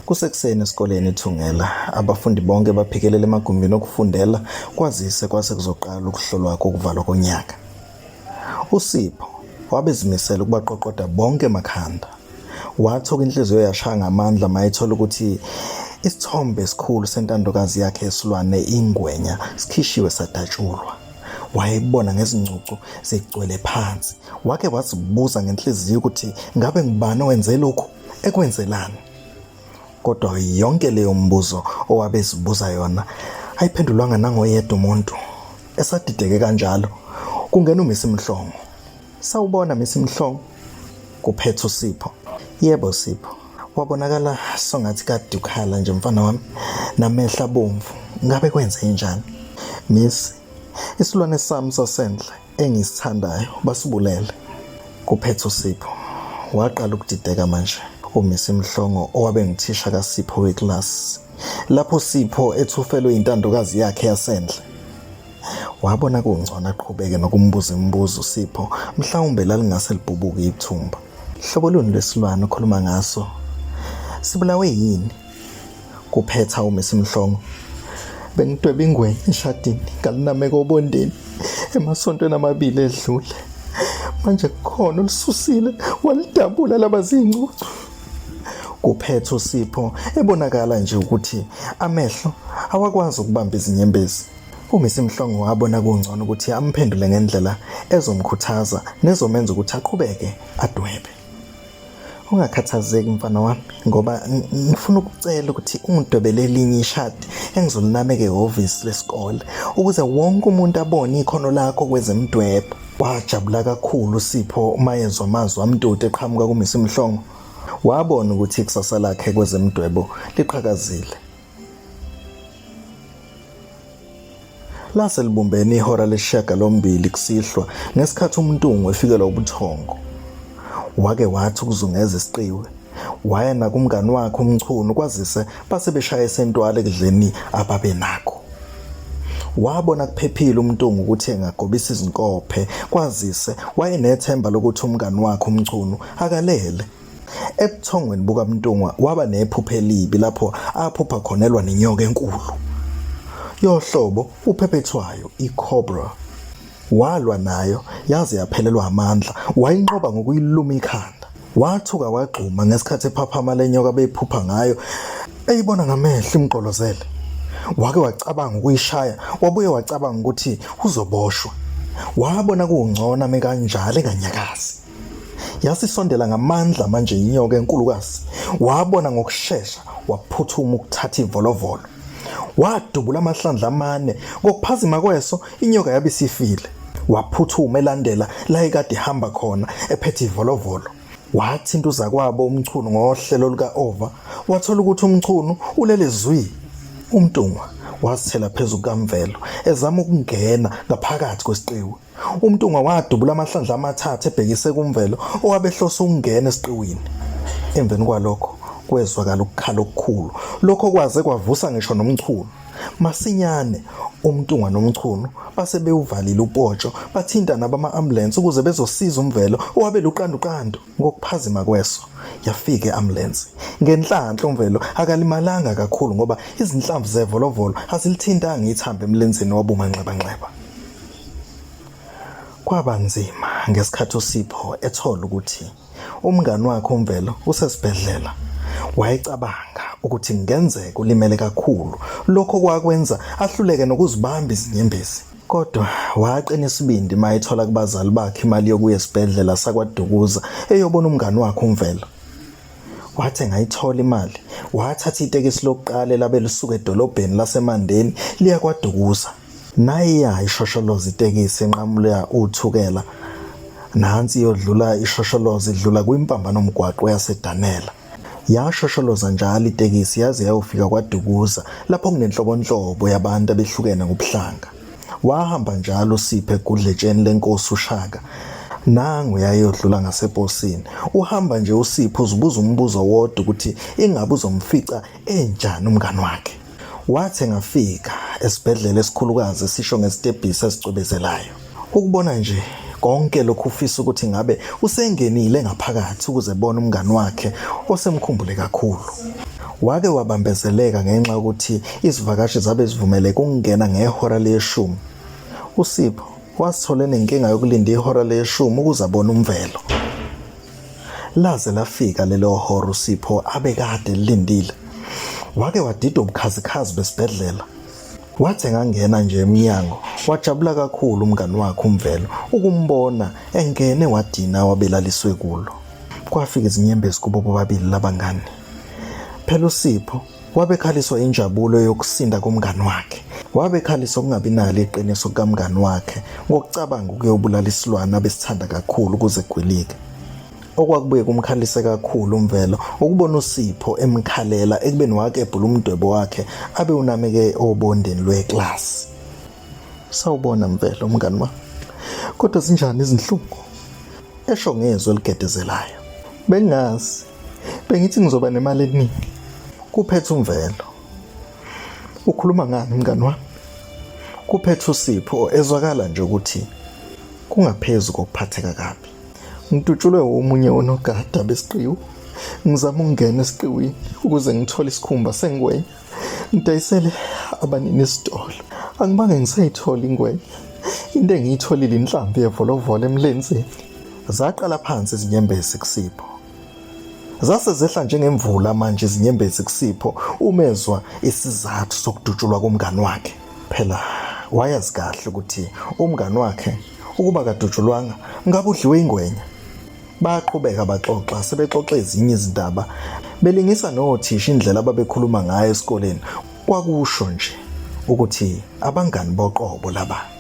Kusekuseni esikoleni eThungela, abafundi bonke baphikelele emagumbini okufundela kwazise kwase kuzoqala ukuhlolwa kokuvalwa konyaka. USipho wabezimisele ukubaqoqoda bonke emakhanda. Wathuka inhliziyo yashaya ngamandla mayethola ukuthi isithombe esikhulu sentandokazi yakhe yesilwane ingwenya sikhishiwe sadatshulwa. Wayebona ngezincucu zigcwele phansi. Wake wazibuza ngenhliziyo ukuthi ngabe ngubani owenze lokhu, ekwenzelani? Kodwa yonke leyo mbuzo owabe ezibuza yona ayiphendulwanga nangoyedwa umuntu. Esadideke kanjalo, kungena uMisi Mhlongo. Sawubona Misi Mhlongo, kuphetha uSipho. Yebo Sipho, wabonakala songathi kade ukhala nje mfana wami, namehlo abomvu. Ngabe kwenze njani? Miss, isilwane sami sasendle engisithandayo basibulele, kuphetha uSipho. Waqala ukudideka manje uMisi Mhlongo owabe nguthisha kaSipho wekilasi. Lapho Sipho ethufelwe intandokazi yakhe yasendle. Wabona kungcono aqhubeke nokumbuza imibuzo uSipho, mhlawumbe lalingase libhubuke ithumba. Hlobo luni lwesilwane okhuluma ngaso? Sibulawe yini? Kuphetha uMisi Mhlongo. Bengidweba ingwenya eshadini ngalinameka obondeni emasontweni amabili edlule. Manje kukhona olususile walidabula laba zincucu. Kuphetha uSipho ebonakala nje ukuthi amehlo awakwazi ukubamba izinyembezi. UMisi Mhlongo wabona kungcono ukuthi amphendule ngendlela ezomkhuthaza nezomenza ukuthi aqhubeke adwebe. Ungakhathazeki mfana wami ngoba ngifuna ukucela ukuthi ungidwebele elinye ishadi engizolinameka ehhovisi lesikole ukuze wonke umuntu abone ikhono lakho kwezemidwebo. Wajabula kakhulu uSipho uma ezwa amazwi amtoti eqhamuka kuMisi Mhlongo. Wabona ukuthi ikusasa lakhe kwezemidwebo liqhakazile. Lase libumbene ihora lesishiyagalombili kusihlwa ngesikhathi uMntungwa efikelwa ubuthongo. Wake wathi ukuzungeza isiqiwi, waya nakumngani wakhe uMchunu kwazise base beshaye sentwala ekudleni ababenakho. Wabona kuphephile uMntungwa ukuthi engagobisa izinkophe kwazise wayenethemba lokuthi umngani wakhe uMchunu akalele. Ebuthongweni bukaMntungwa waba nephupho elibi lapho aphupha khona elwa nenyoka enkulu yohlobo uphephethwayo i-cobra. Walwa nayo yaze yaphelelwa amandla, wayinqoba ngokuyiluma ikhanda. Wathuka wagxuma ngesikhathi ephaphama le nyoka beyiphupha ngayo eyibona ngamehlo imgqolozele. Wake wacabanga ukuyishaya, wabuye wacabanga ukuthi uzoboshwa. Wabona kungcono ame kanjalo enganyakazi. Yasisondela ngamandla manje inyoka enkulukazi. Wabona ngokushesha waphuthuma ukuthatha ivolovolo. Wadubula amahlandla amane ngokuphazima kweso inyoka yabe isifile. Waphuthuma elandela la ekade ihamba khona ephethe ivolovolo. Wathinta uzakwabo uMchunu ngohlelo luka-Ova wathola ukuthi uMchunu ulele zwi. UMntungwa wazithela phezu kukaMvelo ezama ukungena ngaphakathi kwesiqiwi. UMntungwa wadubula amahlandla amathathu ebhekise kuMvelo owabehlose ukungena esiqiwini. Emveni kwalokho kwezwakala ukukhala okukhulu, lokho kwaze kwavusa ngisho noMchunu. Masinyane uMntungwa noMchunu base bewuvalile upotsho, bathinta nabama-ambulensi ukuze bezosiza uMvelo owabe luqanduqandu. Ngokuphazima kweso yafika i-ambulensi. Ngenhlanhla uMvelo akalimalanga kakhulu ngoba izinhlamvu zevolovolo azilithintanga ithambo emlenzeni wabumanxebanxeba. Kwaba nzima ngesikhathi uSipho ethola ukuthi umngani wakhe uMvelo usesibhedlela. Wayecabanga ukuthi kungenzeka ulimele kakhulu, lokho kwakwenza ahluleke nokuzibamba izinyembezi. Kodwa waqina isibindi uma ethola kubazali bakhe imali yokuya esibhedlela sakwaDukuza eyobona umngani wakhe uMvelo. Wathi engayithola imali, wathatha itekisi lokuqala elabe lisuka edolobheni laseMandeni liya kwaDukuza. Nayiya ishosholoza itekisi enqamula uThukela. Nansi iyodlula ishosholoza idlula kwimpambanomgwaqo yaseDanela. Yashosholoza njalo itekisi yaze yayofika kwaDukuza lapho kunenhlobonhlobo yabantu abehlukene ngobuhlanga. Wahamba njalo uSipho egudletsheni lenkosi uShaka. Nangu yayodlula ngaseposini. Uhamba nje uSipho uzibuza umbuzo owodwa ukuthi ingabe uzomfica enjani umngani wakhe. Wathi engafika esibhedlela esikhulukazi esisho ngezitebhisi ezicwebezelayo. Ukubona nje konke lokhu ufisa ukuthi ngabe usengenile ngaphakathi ukuze ebone umngani wakhe osemkhumbule kakhulu. Wake wabambezeleka ngenxa yokuthi izivakashi zabe zivumeleke ukungena ngehora leshumi. USipho wasithola enenkinga yokulinda ihora leshumi ukuze abone uMvelo. Laze lafika lelo hora uSipho abekade elilindile. Wake wadidwa ubukhazikhazi besibhedlela. Wathi engangena nje emnyango wajabula kakhulu umngani wakhe uMvelo ukumbona engene wadina wabelaliswe kulo. Kwafika izinyembezi kubo bobabili labangani. Phela uSipho wabekhaliswa injabulo yokusinda komngani wakhe. Wabekhaliswa ukungabi nalo iqiniso kukamngani wakhe ngokucabanga ukuyobulala isilwane abesithanda kakhulu ukuze gwilike. Okwakubuye kumkhalise kakhulu uMvelo ukubona uSipho emkhalela ekubeni wakebhula umdwebo wakhe abe unameke obondeni lweklasi. Sawubona Mvelo mngani wami. Kodwa zinjani izinhlungu? Esho ngezwi eligedezelayo. Bengingazi. Bengithi ngizoba nemali eningi. Kuphetha uMvelo. Ukhuluma ngani mngani wami? Kuphetha uSipho ezwakala nje ukuthi kungaphezu kokuphatheka kabi. Ngidutshulwe omunye wonogada besiqiwu. Ngizama ukungena esiqiwini ukuze ngithole isikhumba sengwenya. Ngidayisele abanini isitolo. Angibange ngisayithola ingwenya. Into engiyitholile inhlamvu yevolovolo emlenzeni. Zaqala phansi izinyembezi kuSipho. Zase zehla njengemvula manje izinyembezi kuSipho umezwa isizathu sokudutshulwa komngani wakhe. Phela wayazi kahle ukuthi umngani wakhe ukuba kadutshulwanga ngabe udliwe ingwenya. Baqhubeka baxoxa sebexoxa ezinye izindaba belingisa nothisha indlela ababekhuluma ngayo esikoleni. Kwakusho nje ukuthi abangani boqobo laba.